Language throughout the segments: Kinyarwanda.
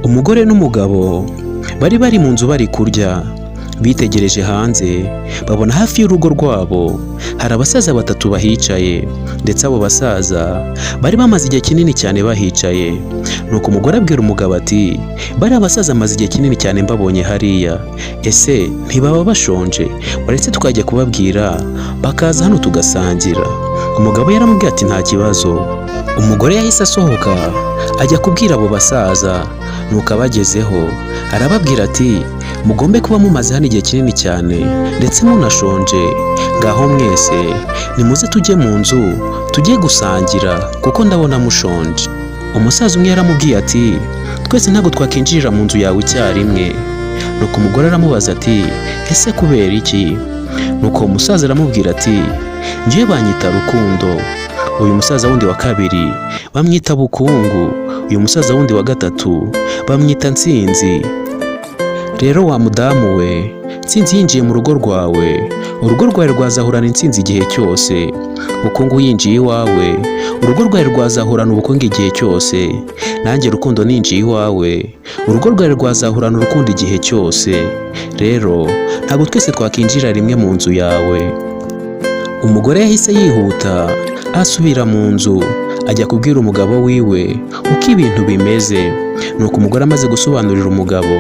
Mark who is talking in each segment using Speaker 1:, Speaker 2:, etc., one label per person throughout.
Speaker 1: Umugore n'umugabo bari mu nzu bari kurya, bitegereje hanze babona hafi y'urugo rwabo hari abasaza batatu bahicaye, ndetse abo basaza bari bamaze igihe kinini cyane bahicaye. Nuko umugore abwira umugabo ati: "Bariya basaza amaze igihe kinini cyane mbabonye hariya, ese ntibaba bashonje? Waretse tukajya kubabwira bakaza hano tugasangira." Umugabo yaramubwiye ati: "Nta kibazo." Umugore yahise asohoka ajya kubwira abo basaza, nuko abagezeho arababwira ati: "Mugombe kuba mumaze hano igihe kinini cyane ndetse munashonje, ngaho mwese nimuze tujye mu nzu tujye gusangira kuko ndabona mushonje." Umusaza umwe yaramubwiye ati: "Twese ntabwo twakinjirira mu nzu yawe icyarimwe." Nuko umugore aramubaza ati: "Ese kubera iki?" Nuko uwo musaza aramubwira ati: "Njyewe banyita Rukundo, uyu musaza wundi wa kabiri bamwita Bukungu, uyu musaza wundi wa gatatu bamwita Nsinzi. Rero wa mudamu we, Nsinzi yinjiye mu rugo rwawe, urugo rwawe rwazahorana intsinzi igihe cyose. Bukungu yinjiye iwawe, urugo rwawe rwazahorana ubukungu igihe cyose. Nanjye Rukundo ninjiye iwawe, urugo rwawe rwazahorana urukundo igihe cyose. Rero ntabwo twese twakinjira rimwe mu nzu yawe." Umugore yahise yihuta asubira mu nzu ajya kubwira umugabo wiwe uko ibintu bimeze. Nuko umugore amaze gusobanurira umugabo,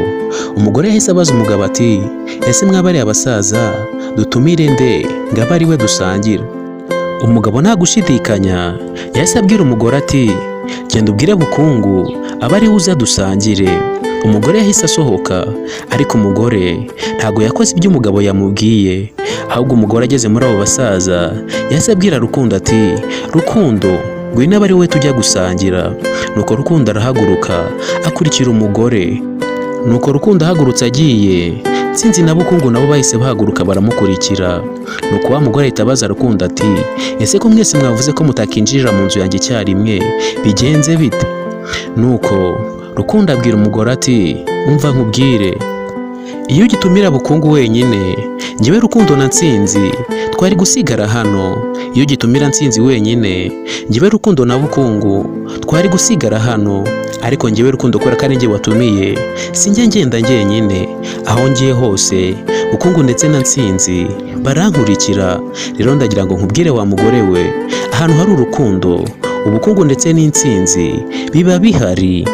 Speaker 1: umugore yahise abaza umugabo ati: "Ese mwabariya abasaza dutumire nde ngo abe ari we dusangira?" Umugabo nta gushidikanya yahise abwira umugore ati: "Genda ubwire Bukungu abe ari we uza dusangire." Umugore yahise asohoka, ariko umugore ntabwo yakoze ibyo umugabo yamubwiye, ahubwo umugore ageze muri abo basaza yahise abwira Rukundo ati: "Rukundo, ngwino abe ari we tujya gusangira." Nuko Rukundo arahaguruka akurikira umugore. Nuko Rukundo ahagurutse agiye, Nsinzi na Bukungu nabo bahise bahaguruka baramukurikira. Nuko wa mugore ahita abaza Rukundo ati: "Ese ko mwese mwavuze ko mutakinjirira mu nzu yanjye icyarimwe, bigenze bite?" Nuko Rukundo abwira umugore ati: "Umva nkubwire, iyo ugitumira Bukungu wenyine, njyewe Rukundo na Nsinzi twari gusigara hano. Iyo ugitumira Nsinzi wenyine, njyewe Rukundo na Bukungu twari gusigara hano. Ariko njyewe Rukundo, kubera ko ari njye watumiye, sinjya ngenda njyenyine. Aho ngiye hose Bukungu ndetse na Nsinzi barankurikira. Rero ndagira ngo nkubwire wa mugore we, ahantu hari urukundo, ubukungu ndetse n'intsinzi biba bihari."